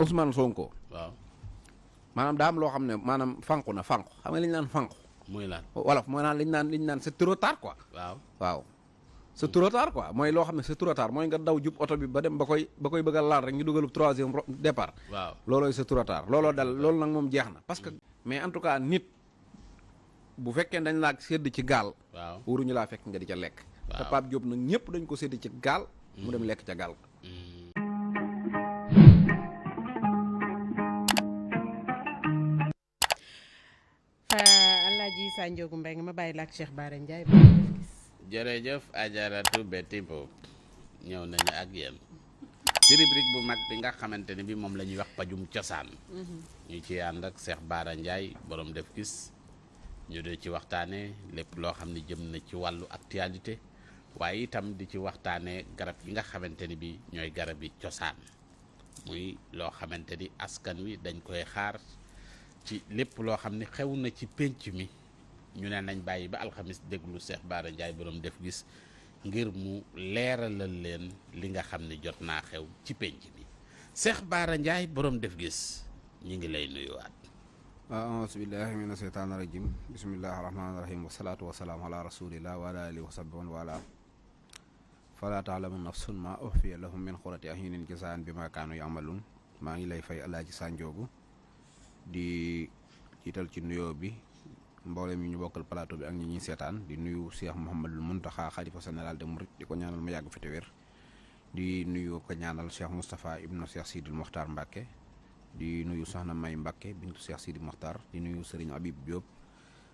Ousmane Sonko. waaw maanaam daa am loo xam ne maanaam fànqu na fànqu xam nga li ñu naan fànqu. muy lan wolof mooy naan li ñu naan c'est trop tard quoi. waaw c'est trop tard quoi mooy loo xam ne c'est trop tard mooy nga daw jub oto bi ba dem ba koy bëgg a laal rek ñu dugalu troisième départ. waaw loolooy c'est trop tard looloo dal loolu nag moom jeex na parce que. mais en tout cas nit bu fekkee dañ laa sédd ci gaal. waaw waruñu laa fekk nga di ca lekk. waaw te Pape Diop nag ñëpp dañ ko sédd ci gaal. mu dem lekk ca gaal. Alaaji Sa Ndiogou Mbengue ma bàyyi la ak Cheikh Bara Ndiaye. jërëjëf ajaratu Betty Mbow ñëw nañu ak yéen ci rubrique bu mag bi nga xamante ne bi moom la ñuy wax pajum cosaan ñu ci ànd ak Cheikh Bara Ndiaye borom def gis ñu de ci waxtaane lépp loo xam ne jëm na ci wàllu actualité waaye itam di ci waxtaane garab yi nga xamante ni bi ñooy garab yi cosaan muy loo xamante ni askan wi dañ koy xaar ci lépp loo xam ne xew na ci pénc mi ñu ne nañ bàyyi ba alxamis déglu Cheikh Bara Ndiaye borom def gis ngir mu leeralal leen li nga xam ne jot naa xew ci pénc mi Cheikh Bara Ndiaye borom def gis ñi ngi lay nuyuwaat. auzu billahi mina sheytaani rajim bismillahi rahmaani rahim wasalaatu wasalaamu ala rasulillah wa ala alihi wa sahbihi wa wala fala taalamu nafsun ma uxfiya lahum min xurati ahyunin jasaan bi ma kaanu yamalun maa ngi lay fay Alaaji Sa Ndiogou di jiital ci nuyoo bi mboolem yi ñu bokkal plateau bi ak ñi ñuy seetaan di nuyu Cheikh Mouhamadul Mountakha xalifa général de Mouride di ko ñaanal mu yàgg fi te wér di nuyu ko ñaanal Cheikh Moustapha ibnu Cheikh Sidil Mokhtar Mbacke di nuyu Soxna May Mbacke bintu Cheikh Sidil Mokhtar di nuyu Serigne Habib Diop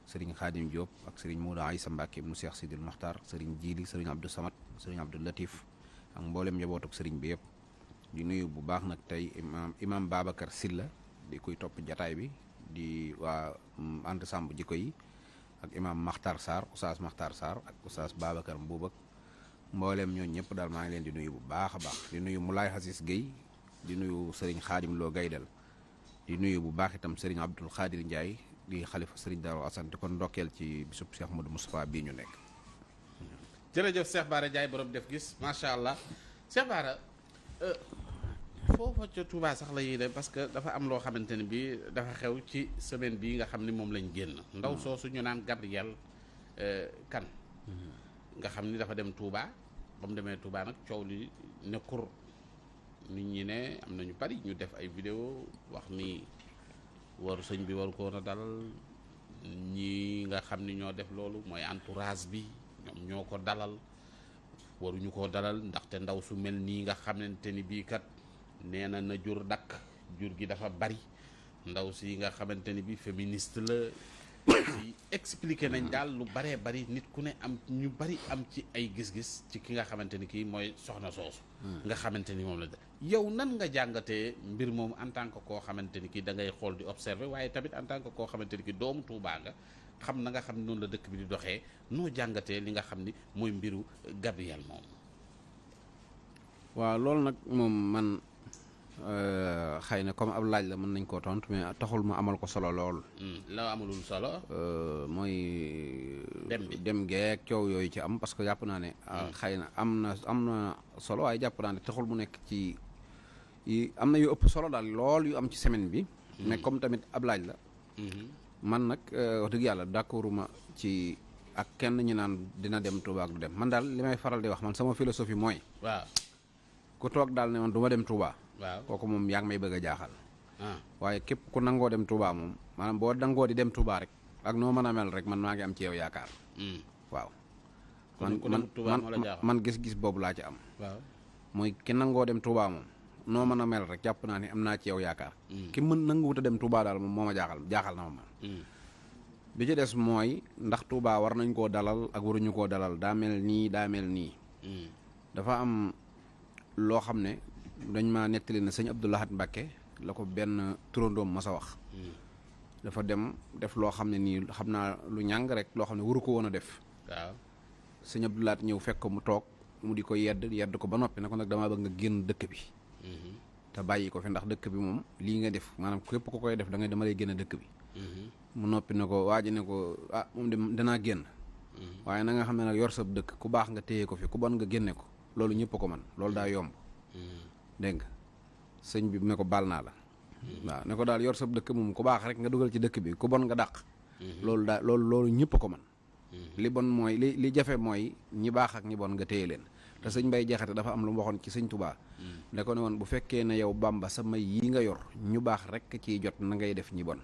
Serigne Khadim Diop ak Serigne Mouda Aïssa Mbacke ibnu Cheikh Sidil Mokhtar Serigne Djili Serigne Abdou Samad Serigne Abdou Latif ak mboolem njabootuk Serigne bi yëpp di nuyu bu baax nag tey imam Babacar Silla di koy topp jataay bi di waa ànd sàmb jikko yi ak imam Makhtar Sarr oustaz Makhtar Sarr ak oustaz Babacar Mbuub ak mbooleem ñooñu ñëpp daal maa ngi leen di nuyu bu baax a baax di nuyu Moulay Hassis Guèye di nuyu Serigne Khadim Lo Gaydel di nuyu bu baax itam Serigne Abdoul Khadir Ndiaye di xalifa Serigne Darou Assane di kon ndokkeel ci bisub Cheikh Modou Moustapha bii ñu nekk. jërëjëf Cheikh Bara Ndiaye borom def gis macha allah Cheikh Bara foofa ca Touba sax la ñuy dem parce que dafa am loo xamante ne bii dafa xew ci semaine bii nga xam ni moom lañ génn. ndaw soosu ñu naan Gabriel Kane. nga xam ni dafa dem Touba ba mu demee Touba nag coow li nekkur nit ñi ne am na ñu bari ñu def ay vidéo wax ni waru sëñ bi waru ko woon a dalal ñi nga xam ni ñoo def loolu mooy entourage bi ñoom ñoo ko dalal waruñu koo dalal ndaxte ndaw su mel nii nga xamante ni bii kat. nee na jur dakk jur gi dafa bari ndaw si nga xamante ni bi féministe la ci expliqué nañ daal lu baree bari nit ku ne am ñu bari am ci ay gis-gis ci ki nga xamante ni kii mooy soxna soosu nga xamante ni moom la yow nan nga jàngatee mbir moom en tant que koo xamante ni kii da ngay xool di observer waaye tamit en tant que koo xamante ni kii doomu Tuubaa nga xam na nga xam noonu la dëkk bi di doxee noo jàngatee li nga xam ni mooy mbiru Gabriel moom waaw loolu nag moom man xëy na comme ab laaj la mën nañ koo tontu mais taxul mu amal ko solo lool. la amalul solo. mooy. dem bi dem geek coow yooyu ci am parce que jàpp naa ne. xëy na am na solo waaye jàpp naa ne taxul mu nekk ci yi am na yu ëpp solo daal lool yu am ci semaine bi. mais comme tamit ab laaj la. man nag wax dëgg yàlla d'accorduma ci ak kenn ñu naan dina dem Touba ak du dem man daal li may faral di wax man sama philosophie mooy. waaw ku toog daal ne man du ma dem Touba. waaw kooku moom yaa ngi may bëgg a jaaxal. waaye képp ku nangoo dem Touba moom maanaam boo nangoo di dem Touba rek ak noo mën a mel rek man maa ngi am ci yow yaakaar. waaw. man gis-gis boobu laa ci am. waaw mooy ki nangoo dem Touba moom noo mën a mel rek jàpp naa ne am naa ci yow yaakaar. ki mën nanguwut a dem Touba daal moom moo ma jaaxal na ma man. bi ci des mooy ndax Touba war nañ koo dalal ak waruñu koo dalal daa mel nii. dafa am loo xam ne. dañ ma nettali na sëñ Abdou Lahad Mbacke la ko benn turandoom ma sa wax. dafa dem def loo xam ne nii xam naa lu ñàng rek loo xam ne waru ko woon a def. waaw sëñ Abdou Lahad ñëw fekk ko mu toog mu di ko yedd ko ba noppi ne ko nag damaa bëgg nga génn dëkk bi. te bàyyi ko fi ndax dëkk bi moom lii nga def maanaam képp ku koy def dama lay génn dëkk bi. mu noppi ne ko waa ji ne ko moom de danaa génn. waaye na nga xam ne nag yor sa dëkk ku baax nga téye ko fi ku bon nga génne ko loolu ñëpp ko man loolu daa yomb. dégg nga sëñ bi ne ko baal naa la waaw ne ko daal yor sab dëkk moom ku baax rek nga dugal ci dëkk bi ku bon nga dàq loolu daal loolu ñëpp a ko man li bon mooy li jafe mooy ñi baax ak ñi bon nga téye leen te sëñ Mbay Jaxate dafa am lu mu waxoon ci sëñ Tubaa ne ko ne woon bu fekkee ne yow Bàmba sa may yi nga yor ñu baax rek ciy jot na ngay def ñi bon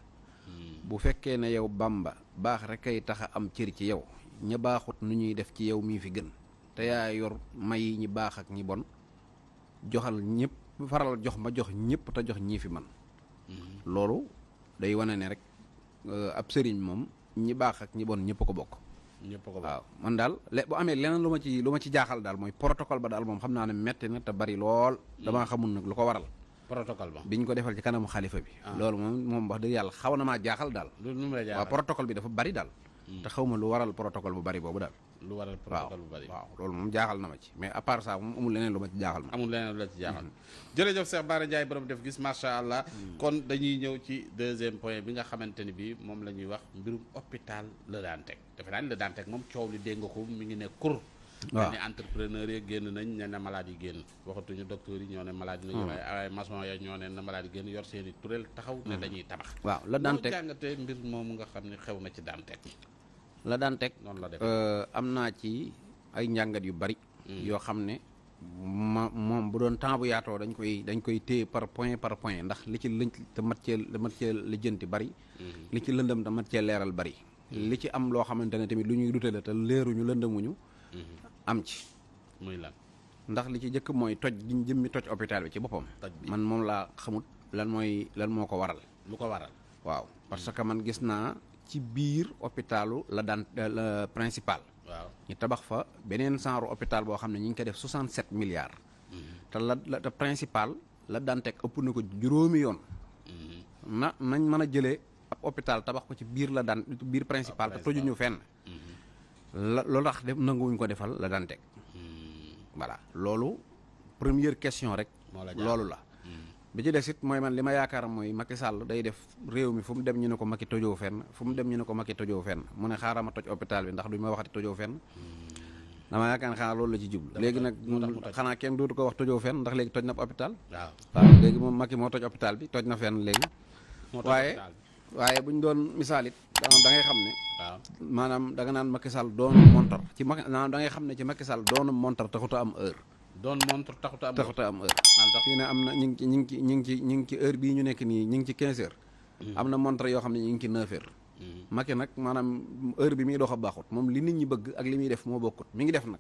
bu fekkee ne yow Bàmba baax rek ay tax a am cër ci yow ña baaxut nu ñuy def ci yow mii fi gën te yaa yor may ñi baax ak ñi bon joxal ñëpp faral jox ma jox ñëpp te jox ñii fi man loolu day wane ne rek ab sëriñ moom ñi baax ak ñi bon ñëpp ko bokk waaw man daal bu amee leneen lu ma ci jaaxal daal mooy protocole ba daal moom xam naa ne metti na te bari lool damaa xamul nag lu ko waral protocole ba biñ ko defal ci kanamu xalifa bi loolu moom wax dëgg yàlla xaw na maa jaaxal daal waaw protocole bi dafa bari daal te xaw ma lu waral protocole bu bari boobu daal lu waral protocole bu bari waaw loolu moom jaaxal na ma ci mais à part ça moom amul leneen lu ma ci jaaxal ma amul leneen lu la ci jaaxal jërëjëf Cheikh Bara Ndiaye borom def gis macha allah kon dañuy ñëw ci deuxième point bi nga xamante ni bi moom la ñuy wax mbirum hôpital Le Dantec defe naa ni Le Dantec moom coow li dégg nga ko mi ngi ne kur waaw ne entrepreneur yi génn nañ ne na malade yi génn waxatuñu docteur yi ñoo ne malade yi nañu waaye maçon ya ñoo ne na malade yi génn yor seeni tureel taxaw ne dañuy tabax waaw Le Dantec jàngatee mbir moomu nga xam ne xew na ci Dantec La Dantec noonu la def am naa ci ay njàngat yu bari yoo xam ne moom bu doon temps bu yaatoo dañ koy téye par point ndax li ci lëñ te mat cee lijjanti bari li ci lëndëm te mat cee leeral bari li ci am loo xamante ne tamit lu ñuy dute la te leeruñu lëndëmuñu am ci muy lan ndax li ci jëkk mooy toj giñ jëmmi toj hôpital bi ci boppam man moom laa xamut lan moo ko waral lu ko waral waaw parce que man gis naa ci biir hôpitalu la principal waaw ñu tabax fa beneen genre hôpital boo xam ne ñu ngi ko def 67 milliards te la principal La Dantec ëpp na ko juróomi yoon nañ mën a jëlee ab hôpital tabax ko ci biir principal te tojuñu fenn loolu tax def nanguwuñ ko defal La Dantec voilà loolu première question rek loolu la bi ci des it mooy man li ma yaakaar mooy Macky Sall day def réew mi fu mu dem ñu ne ko Macky tojoo fenn fu mu dem ñu ne ko Macky tojoo fenn mu ne xaaral ma toj hôpital bi ndax duñ ma waxati tojoo fenn dama yaakaar ne xanaa loolu la ci jublu léegi nag xanaa kenn dootu ko wax tojoo fenn ndax léegi toj na hôpital waaw léegi moom Macky moo toj hôpital bi toj na fenn léegi waaye buñ doon misaal it da ngay xam ne maanaam da nga naan Macky Sall doonu montar ci maanaam da ngay xam ne ci Macky Sall doonu montar taxuta am heure doon montre taxuta am heure fii ne am na ñu ngi ci heure bii ñu nekk nii ñu ngi ci 15 heures am na montre yoo xam ne ñu ngi ci 9 heures Macky nag maanaam heure bi muy dox a baaxut moom li nit ñi bëgg ak li muy def moo bokkut mi ngi def nag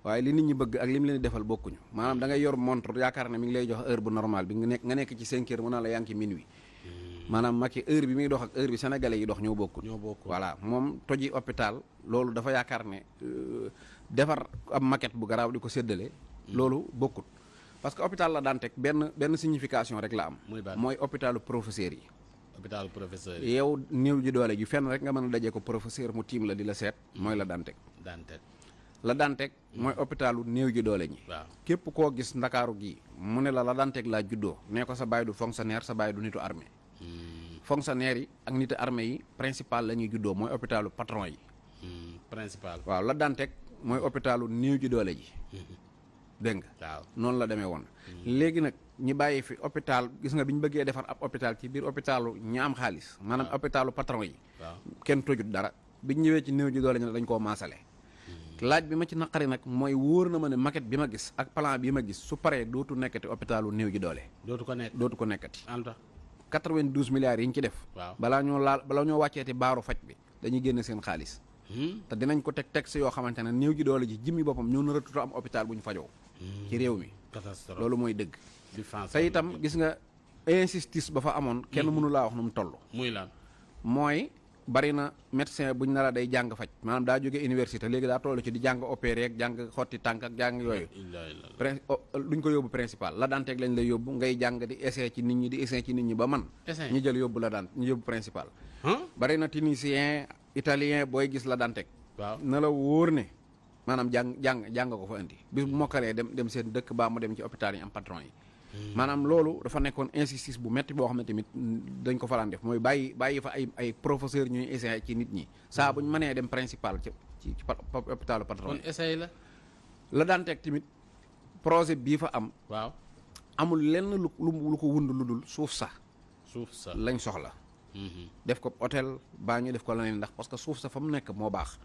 waaye li nit ñi bëgg ak li mu leen defal bokkuñu maanaam da ngay yor montre yaakaar ne mi ngi lay jox heure bu normal bi nga nekk ci 5 heures mu naa la yaa ngi ci minuit maanaam Macky heure bi muy dox ak heure bi sénégalais yi dox ñoo bokkut voilà moom toji hôpital loolu dafa yaakaar ne defar ab maquette bu garaaw di ko séddale loolu bokkut parce que hôpital La Dantec benn signification rek la am mooy hôpitalu professeurs yi hôpitalu professeurs yi yow néew ji doole ji fenn rek nga mën a dajee ko professeur mu tiim la di la seet mooy La Dantec La Dantec mooy hôpitalu néew ji doole ñi képp koo gis ndakaaru gi mu ne la Dantec laa juddoo nee ko sa baay du fonctionnaire sa baay du nitu armée fonctionnaire yi ak nitu armée yi principal la ñuy juddoo mooy hôpitalu patron yi principal waaw La Dantec mooy hôpitalu néew ji doole ji dégg nga waaw noonu la demee woon léegi nag ñi bàyyi fi hôpital gis nga bi ñu bëggee defar ab hôpital ci biir hôpitalu ñi am xaalis maanaam hôpitalu patron yi kenn tojut dara biñ ñëwee ci néew ji doole ñu dañ koo maasale laaj bi ma ci naqari nag mooy wóor na ma ne maquette bi ma gis ak plan bi ma gis su paree dootu nekkati hôpitalu néew ji doole dootu ko nekkati 92 milliards yi ñu ci def balaa ñoo wàcceeti baaru faj bi dañuy génn seen xaalis te dinañ ko teg texte yoo xamante ne néew ji doole ji jimmi boppam ñoo nar a tutu am hôpital bu ñu fajoo ci réew mi loolu mooy dëgg te itam gis nga injustice ba fa amoon kenn mënu laa wax nu mu toll muy lan mooy bari na médecin buñ na la day jàng faj maanaam daa jóge université léegi daa toll ci di jàng opéré ak jàng xotti tànk ak jàng yooyu duñ ko yóbbu principal La Dantec lañ lay yóbbu ngay jàng di essai ci nit ñi di essai ci nit ñi ba man ñu jël yóbbu ñu yóbbu principal bari na tunisien italien booy gis La Dantec na la wóor ne maanaam jàng ko fa indi bis bu mokkalee dem seen dëkk baa mu dem ci hôpital yi am patron yi maanaam loolu dafa nekkoon injustice bu metti boo xam ne tamit dañ ko faraan def mooy bàyyi fa ay professeur ñuy essayer ci nit ñi saa buñ mënee dem principal ci hôpitalu patron kon essay la La Dantec tamit projet bii fa am amul lenn lu ko wund lu dul suuf sa lañ soxla. def ko hôtel baa ñu def ko leneen ndax parce que suuf sa fa mu nekk moo baax.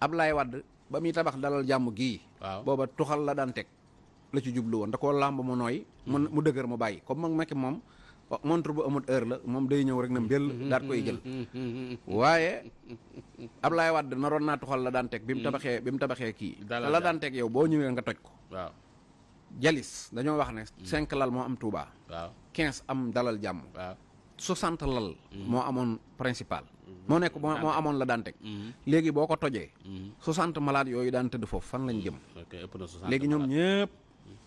Ablaye Wade ba muy tabax dalal jàmm gii. booba tuxal la daan teg la ci jublu woon da koo làmb mu nooy. mu dëgër mu bàyyi comme mag Macky moom montre bu amul heure la moom day ñëw rek na mbël daat koy jël. waaye Ablaye Wade naroon naa tuxal la daan teg bi mu tabaxee kii. la daan teg yow boo ñëwee nga toj ko. waaw jalis dañoo wax ne 5 lal moo am Touba. waaw 15 am dalal jàmm. waaw 60 lal. moo amoon principal. moo nekk moo amoon la daan teg. léegi boo ko tojee. 60 malade yooyu daan tëdd foofu fan lañ jëm. léegi ñoom ñëpp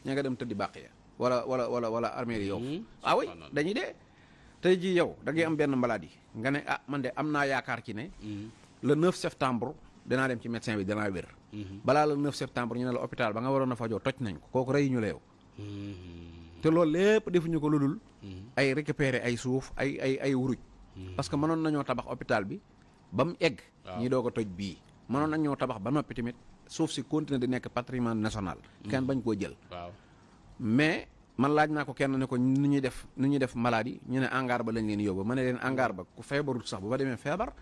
ña nga dem tëddi bàq ya wala armée yi yow. ah oui dañuy dee. tey jii yow da ngay am benn maladie nga ne man de am naa yaakaar ci ne. le 9 septembre danaa dem ci médecin bi danaa wér. balaa le 9 septembre ñu ne la hôpital ba nga waroon a fajoo toj nañ ko kooku rey ñu la yow. te loolu lépp defuñu ko lu dul ay récupérer ay suuf ay wuruj. parce que mënoon nañoo tabax hôpital bi ba mu egg. ñi doog a toj bii. mënoon nañoo tabax ba noppi tamit suuf si continuer di nekk patrimoine national. kenn bañ koo jël. mais man laaj naa ko kenn ne ko nu ñuy def maladie ñu ne hangar ba lañ leen yóbbu ma ne leen hangar ba ku feebarut sax bu ba demee feebar.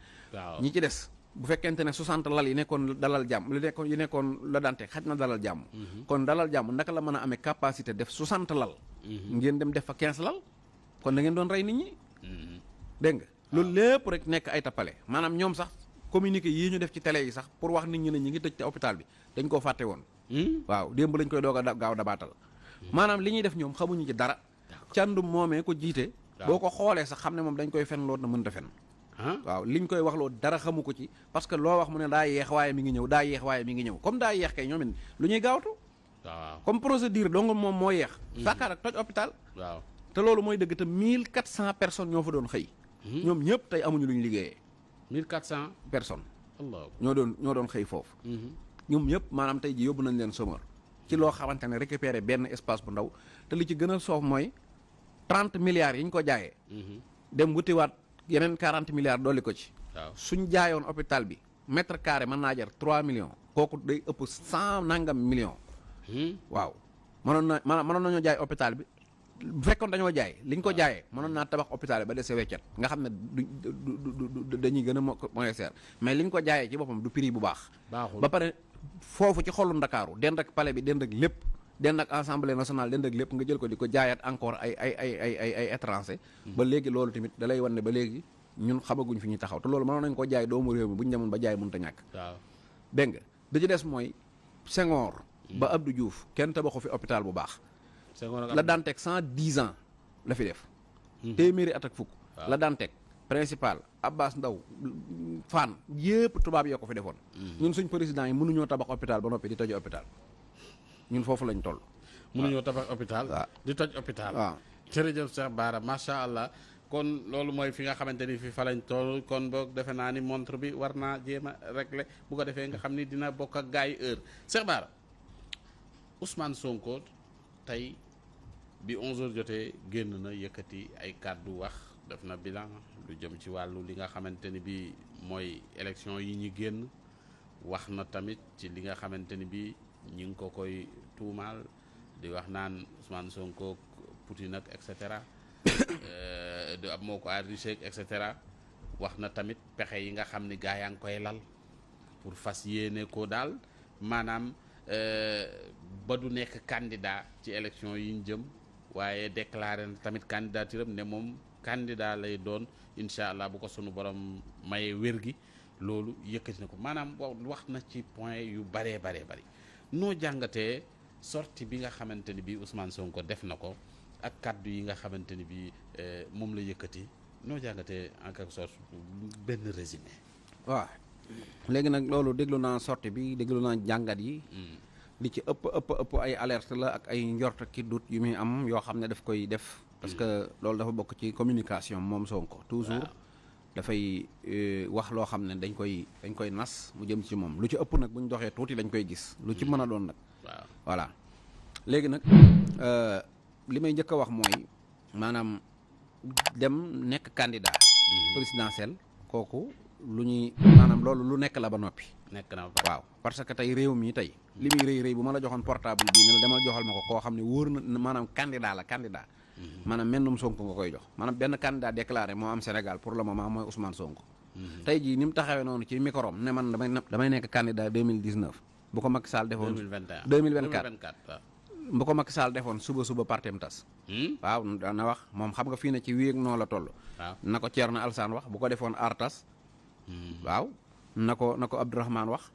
ñi ci des bu fekkente ne 60 lal yi nekkoon dalal jàmm yi nekkoon la daan teg xaj na dalal jàmm. kon dalal jàmm naka la mën a amee capacité def 60 lal. ngeen dem def fa 15 lal kon da ngeen doon rey nit ñi. dégg nga loolu lépp rek nekk ay tappale maanaam ñoom sax communiqué yii ñu def ci télé yi sax pour wax nit ñi ne ñi ngi tëj te hôpital bi dañ koo fàtte woon. waaw démb lañ koy doog a gaaw dabaatal. maanaam li ñuy def ñoom xamuñu ci dara. càndum moomee ko jiite. boo ko xoolee sax xam ne moom dañ koy fen loolu na mënta fen. waaw liñ koy wax loo dara xamu ko ci parce que loo wax mu ne daa yeex waaye mi ngi ñëw comme daa yeex kay ñoom it lu ñuy gaawtu. waaw comme procédure dong moom moo yeex. Dakar ak toj hôpital. waaw te loolu mooy dëgg te 1400 personnes ñoo fa doon xëy. ñoom ñëpp tey amuñu lu ñu liggéeyee. 1400 personnes. Allah ñoo doon xëy foofu. ñoom ñëpp maanaam tey ji yóbbu nañ leen chômeur ci loo xamante ne récupérer benn espace bu ndaw te li ci gën a soof mooy 30 milliards yi ñu ko jaayee. dem wutiwaat yeneen 40 milliards dolli ko ci. suñ jaayoon hôpital bi mètre carré mën naa jar 3 millions. kooku day ëpp 100 nangam millions. waaw mënoon nañoo jaay hôpital bi bu fekkoon dañoo jaay liñ ko jaayee mënoon naa tabax hôpital bi ba dese weccet nga xam ne du dañuy gën a moins cher mais liñ ko jaayee ci boppam du prix bu baax. ba pare foofu ci xolu Ndakaaru dend ak palais bi dend ak lépp dend ak assemblée nationale dend ak lépp nga jël ko di ko jaayaat encore ay étranger. ba léegi loolu tamit da lay wan ne ba léegi ñun xamaguñ fi ñuy taxaw te loolu mënoon nañ ko jaay doomu réew mi bu ñu demoon ba jaay mënut a ñàkk. waaw dégg nga da ci des mooy Senghor. ba Abdou Diouf kenn tabaxu fi hôpital bu baax. la daan teg 110 ans la fi def. téeméeri at ak fukk. la daan teg principal Abbas Ndaw Fann yëpp tubaab yoo ko fi defoon. ñun suñ président yi mënuñoo tabax hôpital ba noppi di toj hôpital ñun foofu lañ toll. mënuñoo tabax hôpital. di toj hôpital. waaw jërëjëf Cheikh Bara macha allah. kon loolu mooy fi nga xamante ni fi fa lañ toll kon boog defe naa ni montre bi war naa jéem a régler bu ko defee nga xam ni dina bokk ak gars yi heure Cheikh Bara Ousmane Sonko tey bi 11h jotee génn na yëkkati ay kàddu wax def na bilan lu jëm ci wàllu li nga xamante ni bi mooy élection yi ñu génn wax na tamit ci li nga xamante ni bi ñi ngi ko koy tuumaal di wax naan Ousmane Sonko Poutine ak et cetera du ab moo ko enrichi et cetera wax na tamit pexe yi nga xam ni gaa yaa ngi koy lal pour fas yéene ko daal maanaam ba du nekk candidat ci élection yi ñu jëm waaye déclaré na tamit candidature am ne moom candidat lay doon incha allah bu ko sunu borom maye wér gi loolu yëkkati na ko maanaam wax na ci point yu baree bari noo jàngatee sortie bi nga xamante ni bii Ousmane Sonko def na ko ak kaddu yi nga xamante ni bii moom la yëkkati noo jàngatee en quelque sorte benn résumé. waaw léegi nag loolu déglu naa sortie bi déglu naa jàngat yi. li ci ëpp ay alerte la ak ay njort ki dut yu muy am yoo xam ne daf koy def. parce que loolu dafa bokk ci communication moom Sonko toujours dafay wax loo xam ne dañ koy nas mu jëm ci moom lu ci ëpp nag bu ñu doxee tuuti dañ koy gis lu ci mën a doon nag. waaw voilà léegi nag li may njëkk a wax mooy maanaam dem nekk candidat présidentiel kooku lu ñuy maanaam loolu lu nekk la ba noppi. nekk na waaw parce que tey réew mi tey li muy rëy rëy bu ma la joxoon portable bii ne la demal joxal ma ko koo xam ne wóor na maanaam candidat la candidat. maanaam mennum Sonko nga koy jox maanaam benn candidat déclaré moo am Sénégal pour le moment mooy Ousmane Sonko. tey jii ni mu taxawee noonu ci microm ne man damay nekk candidat 2019 bu ko Macky Sall defoon 2024 waaw. bu ko Macky Sall defoon suba partem tas. waaw na wax moom xam nga fii ne ci wéeg noo la toll. waaw na ko Thierno Alassane wax bu ko defoon aar tas. waaw na ko Abdourahmane wax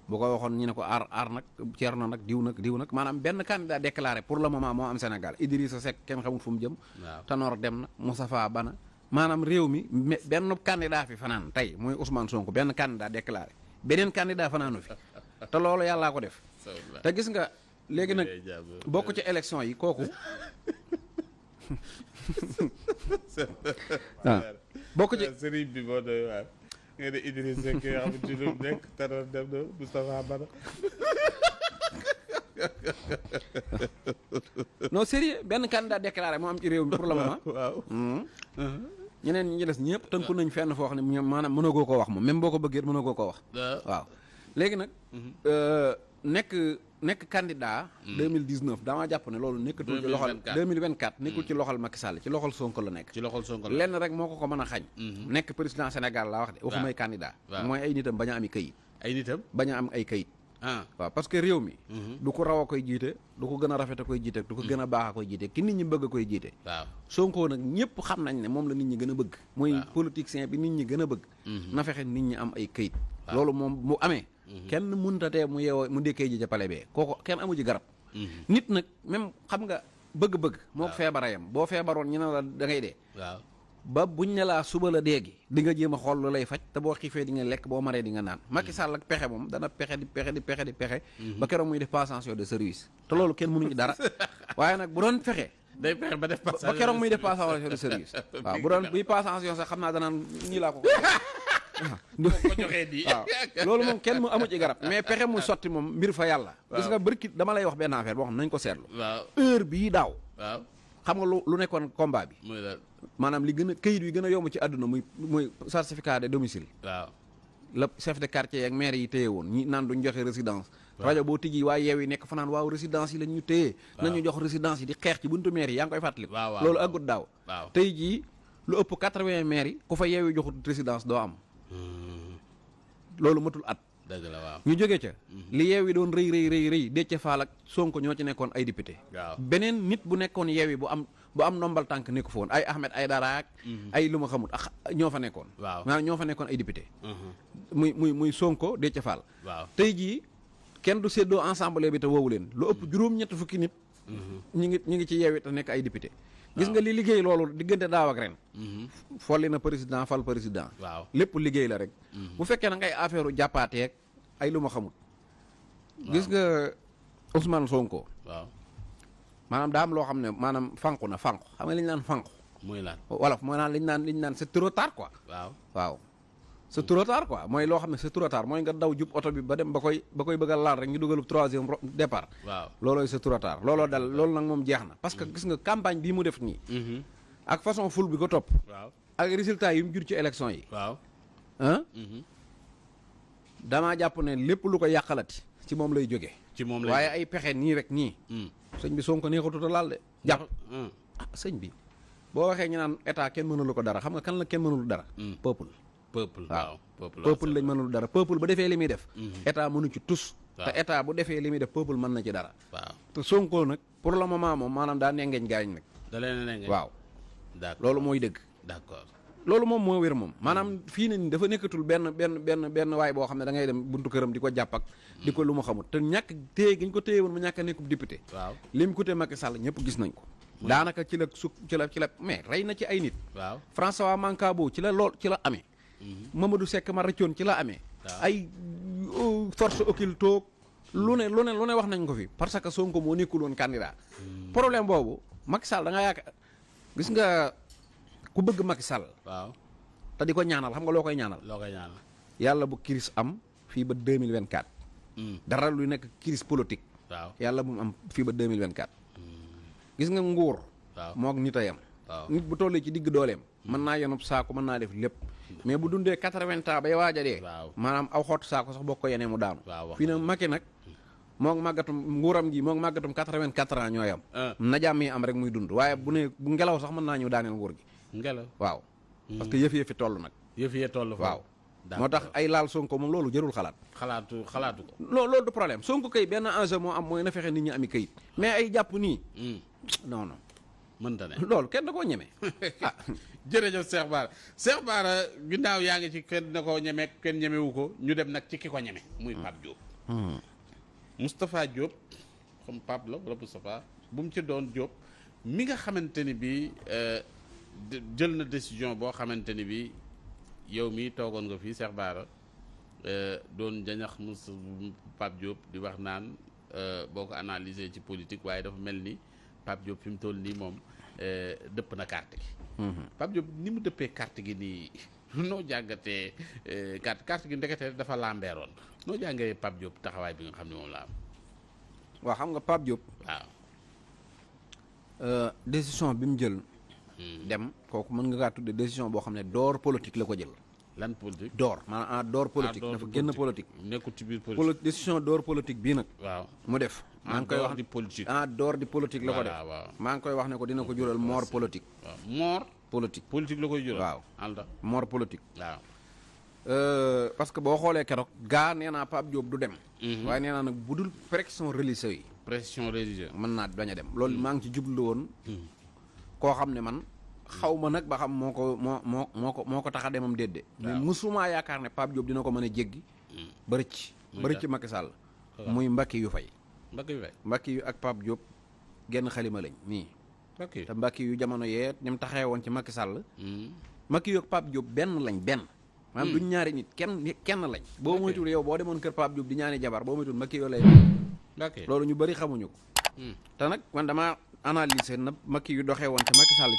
bu ko waxoon ñu ne ko aar nag Thierno nag diw nag maanaam benn candidat déclaré pour le moment moo am Sénégal Idrissa Seck kenn xamul fu mu jëm. waaw Tanor dem na Moustapha Bana maanaam réew mi benn candidat fi fanaan tey mooy Ousmane Sonko benn candidat déclaré beneen candidat fanaanu fi te loolu yàllaa ko def. te gis nga léegi nag bokk ci élection yi kooku. waaw bokk ci sëriñ bi moo doy waar nga ne Idrissa Seck yoo xam ci lu nekk Tanor dem na Moustapha Bana. non sérieux benn candidat déclaré moo am ci réew mi pour le moment. waaw. ñeneen ñi des ñëpp tënku nañ fenn foo xam ne ñoom maanaam mënagoo koo wax moom même boo ko bëggee mënagoo koo wax. waaw léegi nag. nekk candidat. 2019 damaa jàpp ne loolu nekkatul ci loxol 2024 nekkul ci loxol Macky Sall ci loxol Sonko la nekk. ci loxol Sonko la lenn rek moo ko mën a xañ. nekk président Sénégal laa wax de. waxumay candidat. mooy ay nitam bañ a ami kayit. ay nitam bañ a am ay kayit. waaw parce que réew mi. du ko raw a koy jiite du ko gën a rafet a koy jiite du ko gën a baax a koy jiite ki nit ñi bëgg a koy jiite. waaw Sonko nag ñëpp xam nañ ne moom la nit ñi gën a bëgg. mooy politicien bi nit ñi gën a bëgg. na fexe nit ñi am ay kayit. loolu moom mu amee. kenn mënut a tee mu yeewoo mu ndekkee ji ca pale bee kooku kenn amu ci garab. nit nag même xam nga bëgg-bëgg. moo ko feebarayam boo feebaroon ñu ne la da ngay dee. waaw ba buñ ne laa suba la dee gi di nga jéem a xool lu lay faj te boo xiifee di nga lekk boo maree di nga naan. Macky Sall ak pexe moom dana pexe di pexe. ba keroog muy def passation de service. te loolu kenn mënuñu dara waaye nag bu doon fexe. day fexe ba def passation ba keroog muy def passation de service. waaw bu doon buy passation sax xam naa danaan nii laa ko ko joxee di waaw loolu moom kenn mu amu ci garab mais pexe mu sotti moom mbir fa yàlla. gis nga bërki dama lay wax benn affaire boo xam nañ ko seetlu. waaw heure bii daaw. waaw xam nga lu nekkoon combat bi. maanaam li gën a këyit wi gën a yomb ci àdduna muy certificat de domicile. waaw la chef de quartier ak maire yi téye woon ñi naan duñ joxe résidence. rajo boo tijji waa yeew yi nekk fanaan waaw résidence yi lañ ñu téye. nañu jox résidence yi di xeex ci buntu maire yi yaa ngi koy fàttali. loolu aggut daaw. tey jii lu ëpp 80 maire yi ku fa yeew yi joxut résidence doo am. loolu matul at. dëgg la waaw ñu jóge ca. li yeew yi doon rëy Déthié Fall ak Sonko ñoo ci nekkoon ay député. waaw beneen nit bu nekkoon yeew yi bu am ndombal tànk nekku fa woon ay Ahmed Aïdara ak ay lu ma xamut ak ñoo fa nekkoon. waaw maanaam ñoo fa nekkoon ay député. muy Sonko Déthié Fall. waaw tey jii kenn du séddoo ensemble bi te woowu leen lu ëpp juróom-ñett fukki nit. ñu ngi ci yeew yi te nekk ay député. gis nga li liggéey loolu diggante daaw ak ren. folli na président fal président. waaw lépp liggéey la rek. bu fekkee na ngay affaire u jàppaateeg ay lu ma xamut. gis nga Ousmane Sonko. waaw maanaam daa am loo xam ne maanaam fànqu xam nga li ñu naan fànqu. muy lan wolof mooy naan li ñu naan c'est trop tard quoi. waaw c'est trop tard quoi mooy loo xam ne c'est trop tard mooy nga daw jub oto bi ba dem ba koy bëgg a laal rek ñu dugalu troisième départ. waaw loolooy c'est trop tard looloo dal loolu nag moom jeex na. parce que gis nga campagne bii mu def nii. ak façon ful bi ko topp. waaw ak résultat yi mu jur ci élection yi. waaw damaa jàpp ne lépp lu ko yàqalati ci moom lay jóge ci moom lay waaye ay pexe nii rek nii. sëñ bi Sonko neexatut a laal de. jàpp sëñ bi boo waxee ñu naan état kenn mënulu ko dara xam nga kan la kenn mënulu dara. peuple waaw peuple lañ mënul dara peuple ba defee li muy def. état mënu ci tus. te état bu defee li muy def peuple mën na ci dara. waaw te Sonko nag pour le moment moom maanaam daa nengeeñ gaañ nag. da leen nengeeñ waaw. d'accord loolu mooy dëgg. d'accord loolu moom moo wér moom maanaam fii ne ni dafa nekkatul benn waay boo xam ne da ngay dem buntu këram di ko jàpp ak di ko lu mu xamut te ñàkk téye gi ñu ko téye woon mu ñàkk a nekkub député. waaw lim ko téye Macky Sall ñëpp gis nañ ko. daanaka ci la mais rey na ci ay nit. waaw François Mancabou ci la amee. Mamadou Seck ma rëccoon ci la amee. ay force occulte lu ne wax nañ ko fi parce que Sonko moo nekkul woon candidat. problème boobu Macky Sall da nga yaakaar gis nga ku bëgg Macky Sall. waaw te di ko ñaanal xam nga loo koy ñaanal. yàlla bu crise am fii ba 2024. dara lu nekk crise politique. waaw yàlla bu mu am fii ba 2024. gis nga nguur. waaw moog nit a yam. nit bu tollee ci digg dooleem mën naa yenub saako mën naa def lépp mais bu dundee 80 ans bay waaj a dee maanaam aw xottu saako sax boo ko yenee mu daanu fii nag Macky nag moo ngi màggatum nguuram gi moo ngi màggatum 84 ans ñooy am na jàmm yi am rek muy dund waaye bu ngelaw sax mën naa ñëw daaneel nguur gi ngelaw waaw parce que yëf toll nag yëf yee toll waaw moo tax ay laal Sonko moom loolu jërul xalaatu ko loolu du problème Sonko kay benn enjeu moo am mooy na fexe nit ñi ami kayit mais ay jàpp nii non mënta ne loolu kenn da koo ñeme ah jërëjëf Cheikh Bara ginnaaw yaa ngi ci kenn da koo ñeme kenn ñemewu ko ñu dem nag ci ki ko ñeme muy Pape Diop Moustapha Diop comme Pape la wala Moustapha bu mu ci doon Diop mi nga xamante ni bi jël na décision boo xamante ni bi yow mii toogoon nga fii Cheikh Bara doon jañax Pape Diop di wax naan boo ko analyser ci politique waaye dafa mel ni Pape Diop fi mu toll nii moom dëpp na carte gi Pape Diop ni mu dëppee carte gi nii noo jàngatee carte gi ndekete dafa lambeeroon noo jàngee Pape Diop taxawaay bi nga xam ne moom la am waaw xam nga Pape Diop waaw décision bi mu jël dem kooku mën nga kaa tudde décision boo xam ne door politique la ko jël lan politique door maanaam door politique dafa génn politique nekkul ci biir politique décision door politique bii nag waaw mu def maa ngi koy wax di politique door di politique la ko def maa ngi koy wax ne ko dina ko jural mort politique mort politique la koy jural waaw alda mort politique waaw parce que boo xoolee keroog gaa nee naa Pape Diop du dem waaye nee naa nag bu dul pression religieuse yi mën naa bañ a dem loolu maa ngi ci jublu woon koo xam ne man xaw ma nag ba xam moo ko tax a demam déedéet mais musumaa yaakaar ne Pape Diop dina ko mën a jéggi ba rëcc Macky Sall muy Mbacke yu fay Mbacke yu ak Pape Diop genn xalima lañ nii te Mbacke yu jamono yee ñoom taxee woon ci Macky Sall Mbacke yu ak Pape Diop benn maanaam duñ ñaari nit kenn lañ boo moytul yow boo demoon kër Pape Diop di ñaani jabar boo moytul Mbacke yoo lay loolu ñu bëri xamuñu ko te nag man dama analyser na Macky yu doxee woon ci Macky Sall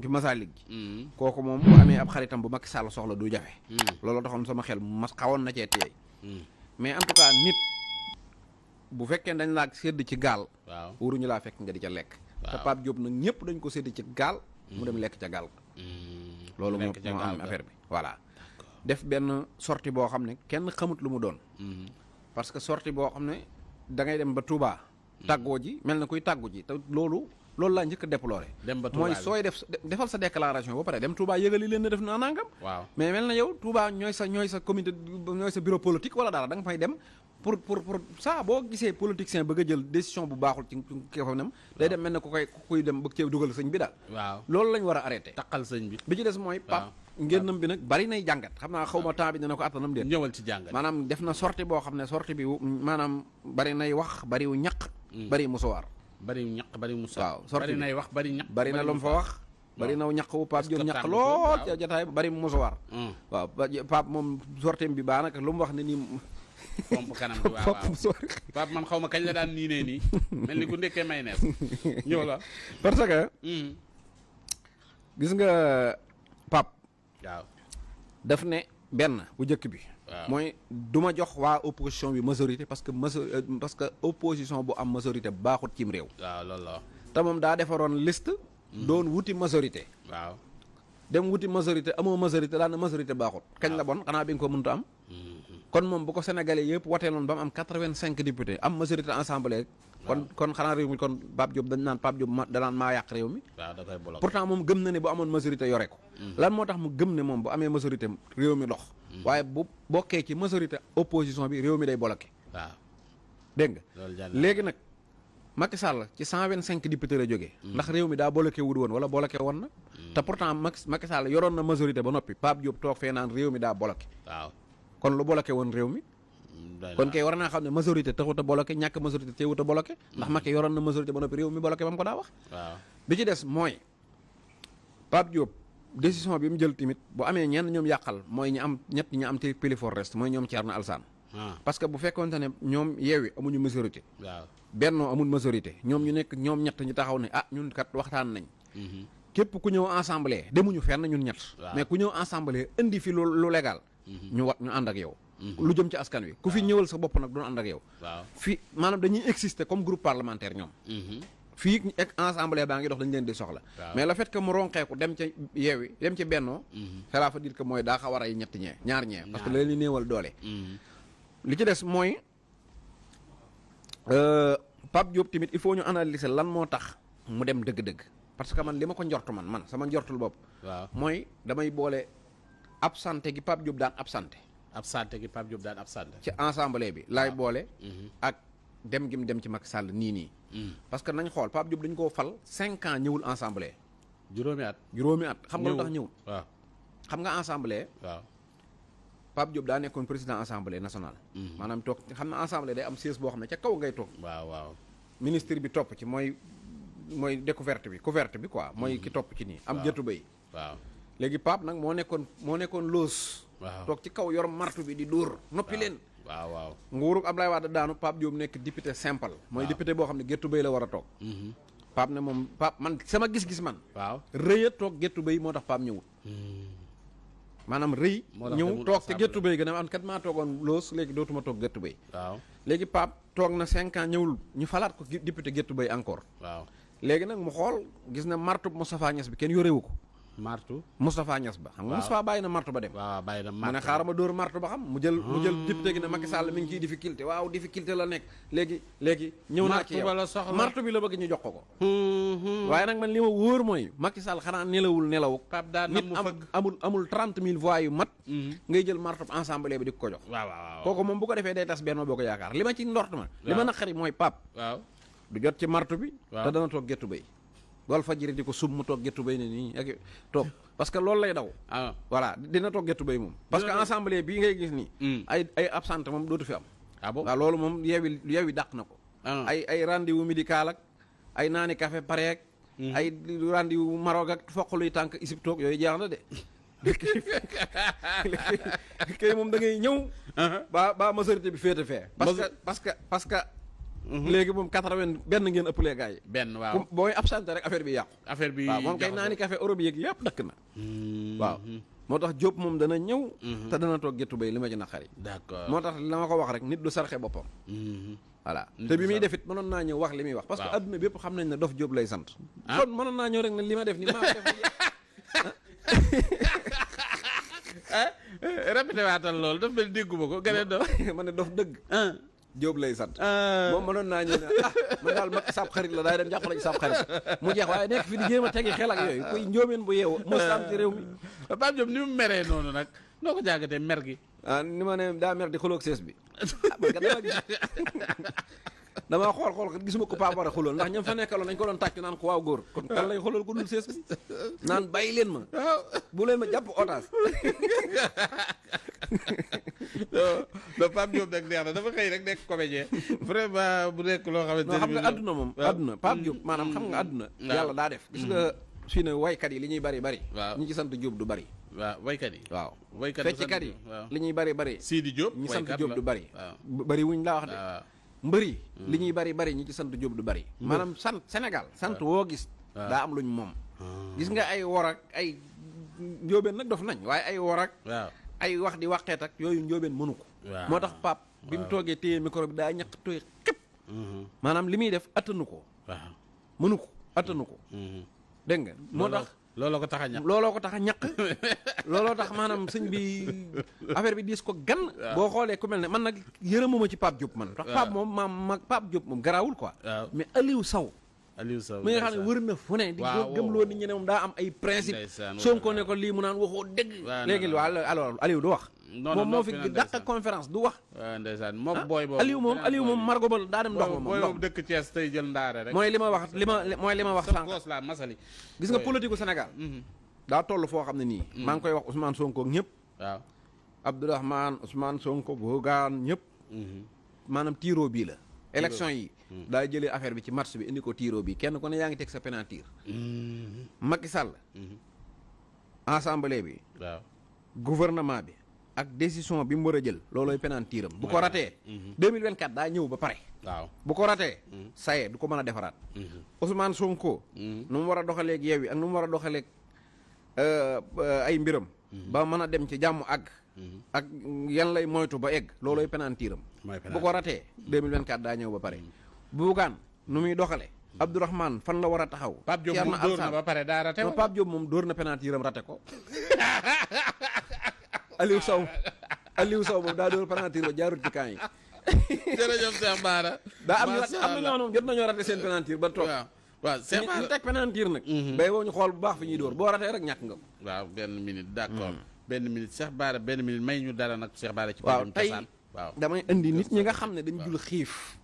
ci Masalik gi kooku moom bu amee ab xaritam bu Macky Sall soxla du jafe loolu taxoon sama xel mas xawoon na cee teey mais en tout cas nit bu fekkee dañ laa sédd ci gaal waruñu laa fekk nga di ca lekk te Pape Diop nag ñëpp dañ ko sédd ci gaal mu dem lekk ca gaal loolu moo am affaire bi voilà def benn sortie boo xam ne kenn xamut lu mu doon parce que sortie boo xam ne da ngay dem ba Touba tàggoo ji mel na kuy tàggu ji te loolu laa njëkk a déploré mooy sooy defal sa déclaration ba pare dem Touba yëgali leen ne def naa nangam mais mel na yow Touba ñooy sa comité ñooy sa bureau politique wala dara da nga fay dem pour ça boo gisee politicien bëgg a jël décision bu baaxul ci kefanam day dem mel na kuy dem bëgg cee dugal sëñ bi daal loolu lañ war a arrêté taqal sëñ bi ci des mooy Pape ngénnam bi nag bari nay jàngat xam naa xaw ma temps bi dina ko attanam déet ñëwal ci jàngat maanaam def na sortie boo xam ne sortie bi maanaam bari nay wax bariwu ñaq bari musuwaar waaw sortie bari nay wax bari ñaq bari na lu mu fa wax bari naw ñaq wu Pape Diop ñaq lool ca jotaay bari musuwaar waaw Pape moom sortie bi baa nag lu mu wax ne nii pomp kanam bi waaw Pape man xaw ma kañ la daan nii mel ni ku ndekkee may nees ñëw la parce que gis nga Pape waaw daf ne benn bu njëkk bi mooy du ma jox waa opposition bi majorité parce que opposition bu am majorité baaxut cim réew waaw loolu la te moom daa defaroon liste doon wuti majorité waaw dem wuti majorité amoo majorité daan na majorité baaxut kañ la bon xanaa bi nga ko mënta am kon moom bu ko sénégalais yëpp wateeloon ba mu am 85 députés am majorité assemblée kon xanaa réew mi kon Pape Diop dañ naan Pape Diop danaan maa yàq réew mi pourtant moom gëm na ne bu amoon majorité yore ko lan moo tax mu gëm ne moom bu amee majorité réew mi dox waaye bu bokkee ci majorité opposition bi réew mi day bloqué waaw dégg nga léegi nag Macky Sall ci 125 députés la jógee ndax réew mi daa bloqué wut woon wala bloqué woon na te pourtant Macky Sall yoroon na majorité ba noppi Pape Diop toog fee naan réew mi daa bloqué waaw kon lu bloqué woon réew mi kon kay war naa xam ne majorité taxut a bloqué ñàkk majorité teewut a bloqué ndax Macky yoroon na majorité ba noppi réew mi bloqué ba mu ko daa wax bi ci des mooy Pape Diop décision bi mu jël tamit bu amee ñenn ñoom yàqal mooy ñi am te pilifor reste mooy ñoom Thierno Alassane parce que bu fekkoonte ne ñoom Yewwi amuñu majorité Benno amul majorité ñoom ñu nekk ñoom ñett ñu taxaw ne ñun kat waxtaan nañ képp ku ñëw assemblée demuñu fenn ñun ñett mais ku ñëw assemblée indi fi lu légal ñu ànd ak yow lu jëm ci askan wi ku fi ñëwal sa bopp nag doon ànd ak yow fi maanaam dañuy exister comme groupe parlementaire ñoom fii ak assemblée baa ngi dox dañ leen di soxla. mais le fait que mu ronqeeku dem ca Yewwi dem ca Bennoo. cela veut dire que mooy daa xaw a rey ñetti ñaar ñee. parce que la leen néewal doole. li ci des mooy Pape Diop tamit il faut ñu analyser lan moo tax mu dem dëgg-dëgg. parce que man li ma ko njortu man sama njortul bopp. waaw mooy damay boole absenté gi Pape Diop daan absenté. absenté gi Pape Diop daan absenté. ci assemblée bi laay boole. ak dem gi mu dem ci Macky Sall nii. parce que nañ xool Pape Diop dañu koo fal 5 ans ñëwul assemblée. juróomi at. xam nga lu tax ñëwul. waaw xam nga assemblée. waaw Pape Diop daa nekkoon président assemblée nationale. maanaam toog xam na assemblée day am siège boo xam ne ca kaw ngay toog. waaw ministre bi topp ci mooy découverte bi couverte bi quoi mooy ki topp ci nii. am jëtu bay. waaw léegi Pape nag moo nekkoon loos. waaw toog ci kaw yor martu bi di dóor. noppi leen. waaw nguurug Ablaye Wade daanu Pape Diop nekk député simple. mooy député boo xam ne géttu bay la war a toog. Pape ne moom Pape man sama gis-gis man. waaw rëy a toog géttu bay moo tax Pape ñëwul. maanaam rëy. ñëw toog te géttu bay gën a am kat maa toogoon loos léegi dootuma toog géttu bay. waaw léegi Pape toog na 5 ans ñëwul ñu falaat ko député géttu bay encore. waaw léegi nag mu xool gis na martu Moustapha Niass bi kenn yorewu ko. martu Moustapha Niass ba xam nga Moustapha bàyyi na martu ba dem. waaw bàyyi na martu mu ne xaaral ma dóor martu ba xam mu jël député gi ne Macky Sall mi ngi ciy difficulté waaw difficulté la nekk léegi ñëw naa ci yow martu bi la bëgg ñu jox ko. waaye nag man li ma wóor mooy Macky Sall xanaa nelawu Pape daan nit amul 30 000 voix yu mat. ngay jël martu assemblée bi di ko jox. waaw kooku moom bu ko defee day tas Benno Bokk Yaakaar li ma ci ndort ma. li ma naqari mooy Pape. waaw du jot ci martu bi. waaw te dana toog gettu bay. wal fajiri di ko sub mu toog gettu bay ne nii ak toog parce que loolu lay daw. voilà dina toog gettu bay moom. parce que assemblée bii ngay gis nii. ay absente moom dootu fi am. bon waaw loolu moom yeewi dàq na ko. ay rendez-vous médical ak ay naani café pareek. ay rendez-vous Maroc ak foq luy tànk isib toog yooyu jeex na de. kay moom da ngay ñëw. ba majorité bi féete fee. parce que. léegi moom 80 benn ngeen ëppalee gars yi. benn waaw booy absenté rek affaire bi yàqu. affaire bi waaw moom kay naani café Europe yeeg yëpp dëkk na. waaw moo tax Diop moom dana ñëw. te dana toog gettu bay li ma ci naqari. d'accord moo tax la ma ko wax rek nit du sarxe boppam. voilà te bi muy def it mënoon naa ñëw wax li muy wax. parce que adduna bi yëpp xam nañ ne Dof Diop lay sant. kon mënoon naa ñëw rek ne li ma def ni maa ko def. répété waatal loolu daf mel dégguma ko gën a dof. ma ne dof dëgg. Diop lay sant. moom mënoon naa ñëw ne man daal ma sab xarit la daay dem jàppale ci sab xarit mu jeex waaye nekk fi di jéem a tegi xel ak yooyu kuy njóomeen bu yeewu mos am ci réew mi. Pape Diop ni mu meree noonu nag noo ko jàngatee mer gi. ni ma ne daa mer di xuloog sees bi. man kat dama gis damaa xool gisuma ko Pape war a xulool ndax ñoom fa nekkaloon dañ ko doon tàcc naan ko waaw góor kon kan lay xulool ko dul sees bi naan bàyyi leen ma bu leen ma jàpp otage. non Pape Diop nag neex na dafa xëy rek nekk comédien vraiment bu nekk loo xamante ne xam nga àdduna moom àdduna Pape Diop maanaam xam nga àdduna yàlla daa def gis nga fii ne waykat yi li ñuy bari ñi ci sant Diop du bari. waaw waykat yi waaw waykat fecckat yi li ñuy bari Sidi Diop ñi sant Diop du bari bari wuñ laa wax de mbëri li ñuy bari ñi ci sant Diop du bari maanaam sant Sénégal sant woo gis daa am luñ moom gis nga ay wor ak ay njóobeen nag dof nañ waaye ay wor ak ay wax di waxeet ak yooyu njóobeen mënu ko moo tax Pape bi mu toogee téye micro bi daa ñaq tooy xëpp maanaam li muy def attanu ko mënu ko attanu ko dégg nga moo tax looloo ko tax a ñaq looloo tax maanaam sëñ bi affaire bi diis ko gan boo xoolee ku mel ne man nag yërëmuma ci Pape Diop man tax Pape moom mag Pape Diop moom garaawul quoi mais Aliou Sow mi nga xam ne wër na fu ne di gëmloo nit ñi ne moom daa am ay principe Sonko ne ko lii mu naan waxoo dëgg léegi alors Aliou du wax moom moo fi dàq conférence du wax ndeysaan moom booy boobu Aliou moom margo ba daa dem ndox ma booy boobu dëkk Thiès tey jël ndaare rek mooy li ma wax sànq goos la masali gis nga politique u Sénégal daa toll foo xam ne nii maa ngi koy wax Ousmane Sonko ñëpp waaw Abdourahmane Ousmane Sonko Bougane ñëpp maanaam tiiroo bii la élection yi daa jëlee affaire bi ci match bi indi ko tiiroo bi kenn ku ne yaa ngi teg sa penalty Macky Sall assemblée bi waaw gouvernement bi ak décision bi mu war a jël loolooy penaltyram bu ko ratee 2024 daa ñëw ba pare waaw bu ko ratee saye du ko mën a defaraat Ousmane Sonko nu mu war a doxaleeg Yewwi ak nu mu war a doxaleeg ay mbiram ba mën a dem ci jàmm àgg ak yan lay moytu ba egg loolooy penaltyram bu ko ratee 2024 daa ñëw ba pare Bougane nu muy doxale Abdourahmane fan la war a taxaw. Pape Diop moom dóor na ba pare daa rate. non Pape Diop moom dóor na penalty yëram rate ko. Aliou Sow moom daa dóor penalty ba jaarut ci camp yi. jërëjëf Cheikh Bara. daa am na ñoo jot nañoo rate seen penalty ba toog. waaw Cheikh Bara ñu teg penalty nag. bay boo ñu xool bu baax fi ñuy dóor boo ratee rek ñàkk nga ko. waaw benn minute d'accord. benn minute Cheikh Bara benn minute may ñu dara nag Cheikh Bara ci. waaw tey waaw damay indi nit ñi nga xam ne dañ jul xiif.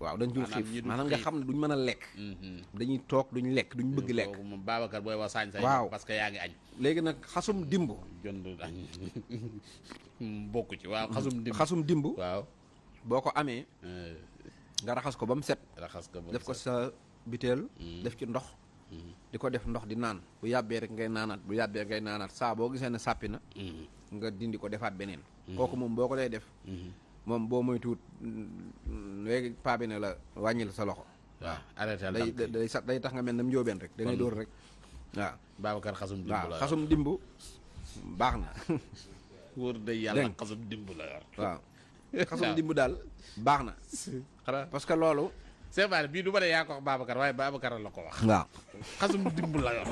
waaw dañ jul xiif maanaam nga xam ne duñ mën a lekk. dañuy toog duñ lekk duñ bëgg lekk. moom Babacar booy wax sañ waaw parce que yaa ngi añ. léegi nag xasum dimb. jënd añ bokku ci waaw xasum dimb. waaw boo ko amee. nga raxas ko ba mu set. def ko sa biteel. def ci ndox. di ko def ndox di naan bu yàbbee rek ngay naanaat saa boo gisee ne sàppi na. nga dindi ko defaat beneen. kooku moom boo ko dee def. moom boo moytuwut léegi paa bi ne la wàññil sa loxo. waaw arrêté day tax nga mel ne mu njóobeen rek da ngay dóor rek waaw. Babacar xasum dimb la waaw xasum dimb baax na. wóor day yàlla xasum dimb la yor. waaw xasum dimb daal baax na. parce que loolu. Cheikh Bara bii du ma ne yaa ko wax Babacar waaye Babacar la ko wax. waaw xasum dimb la yor.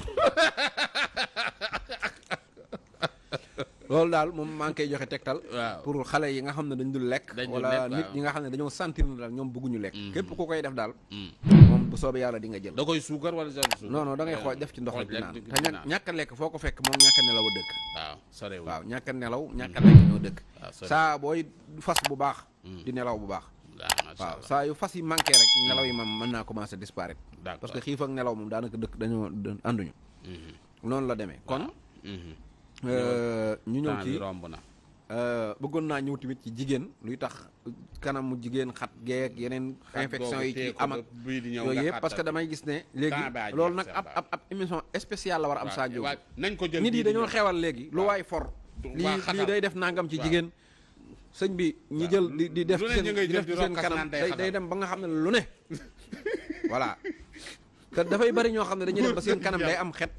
loolu daal moom maa ngi koy joxe tegtal. waaw pour xale yi nga xam ne dañ dul lekk. wala nit ñi nga xam ne dañoo sentir na daal ñoom bëgguñu lekk. képp ku koy def daal. moom bu soobee yàlla di nga jël. da koy suukar wala genre suukar. non da ngay xool def ci ndox rek di naan te ñàkk a lekk foo ko fekk moom ñàkk a nelaw a dëkk. waaw sorewul waaw ñàkk a nelaw ñàkk a lekk ñoo dëkk. saa booy fas bu baax. di nelaw bu baax. waaw saa yu fas yi manqué rek nelaw yi moom mën naa commencer disparaître. parce que xiif ak nelaw moom daanaka dëkk dañoo ànduñu. noonu la demee kon. ñu ñëw ci romb na. bëggoon naa ñëw tamit ci jigéen luy tax kanamu jigéen xat geek yeneen infection yi ci am ak yooyu yëpp parce que damay gis ne léegi loolu nag ab émission spéciale la war a am Sadio nañ ko jël nit yi dañoo xewal léegi lu waay for lii day def nangam ci jigéen sëñ bi ñi jël di def ci seen kanam day dem ba nga xam ne lu ne voilà te dafay bari ñoo xam ne dañuy dem ba seen kanam day am xet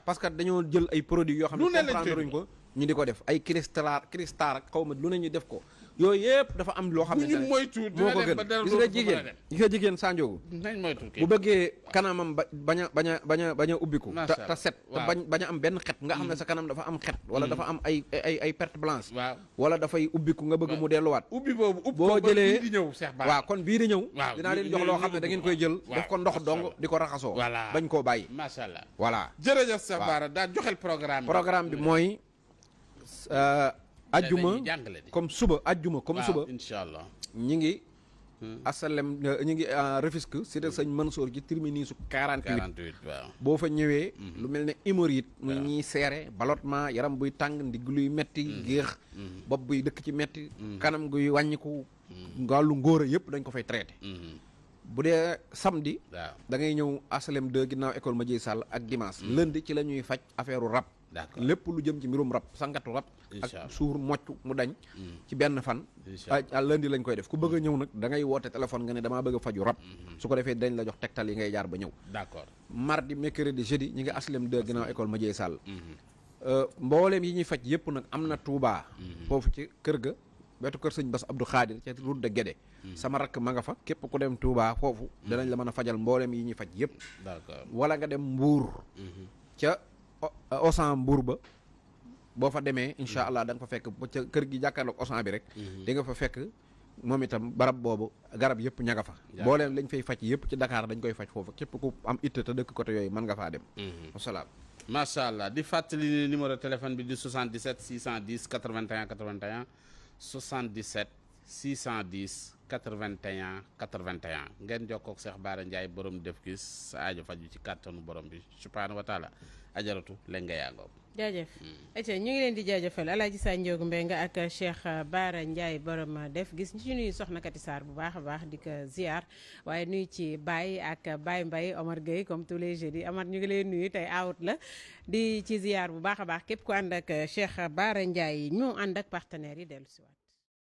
parce que dañoo jël ay produits yoo xam ne comprendre uñ ko ñu di ko def ay cristal ak xaw ma lu ne ñu def ko yooyu yëpp dafa am loo xam ne moo ko gën gis nga jigéen Sanjoogu bu bëggee kanamam bañ a ubbiku te set te bañ a am benn xet nga xam ne sa kanam dafa am xet wala dafa am ay perte blanche wala dafay ubbiku nga bëgg mu delluwaat boo jëlee waaw kon bii di ñëw dinaa leen jox loo xam ne da ngeen koy jël def ko ndox dong di ko raxasoo bañ koo bàyyi macha allah voilà jërëjëf Cheikh Bara daa joxel programme bi mooy ajjuma comme suba inshallah ñi ngi asalem ñi ngi Rufisque cité sëñ Mansour ci terminus 48 waaw boo fa ñëwee lu mel ne hémorroïde muy ñiy seere ballottement yaram buy tàng ndigg luy metti géex bopp buy dëkk ci metti kanam guy wàññiku wàllu ngóora yëpp dañ ko fay traité bu dee samedi da ngay ñëw asalem 2 ginnaaw école Madieye Sall ak dimanche lundi ci la ñuy faj affaire rab lépp lu jëm ci mbirum rab sangatu rab ak suur mocc mu dañ ci benn fan lundi lañ koy def ku bëgg a ñëw nag da ngay woote téléphone nga ne damaa bëgg a faju rab su ko defee dañ la jox tegtal yi ngay jaar ba ñëw d'accord mardi mercredi jeudi ñi ngi aslem 2 ginnaaw école Madieye Sall mbooleem yi ñuy faj yëpp nag am na Touba foofu ci kër ga wetu kër sëñ Bass Abdou Khadir ca route de Guédé sama rakk ma nga fa képp ku dem Touba foofu danañ la mën a fajal mbooleem yi ñuy faj yëpp wala nga dem Mbour ca Osan Mbour ba boo fa demee incha allah da nga fa fekk ba ca kër gi jàkkaarloog Osan bi rek di nga fa fekk moom itam barab boobu garab yëpp ña nga fa mbooleem lañ fay faj yëpp ci Dakar dañ koy faj foofu képp ku am itte te dëkk côté yooyu mën nga faa dem wasalaam macha allah di fàttali numéro téléphone bi di 77 610 81 81 77 610 81 81 ngeen jokkoo ak Cheikh Bara Ndiaye borom def gis sa aajo faju ci kàttanu borom bi subhaanahu wa taala ajaratu leen nga yaangoom jaajëf ayca ñu ngi leen di jaajëfal Alaaji Sa Ndiogou Mbengue ak Cheikh Bara Ndiaye borom def gis ñu ci nuyu soxna Kati Sarr bu baax a baax di ko ziar waaye nuyu ci Baye ak Baye Mbaye Omar Gueye comme tous les jeudis Amar ñu ngi leen nuyu tey out la di ci ziar bu baax a baax képp ku ànd ak Cheikh Bara Ndiaye ñu ànd ak partenaires yi dellu si waat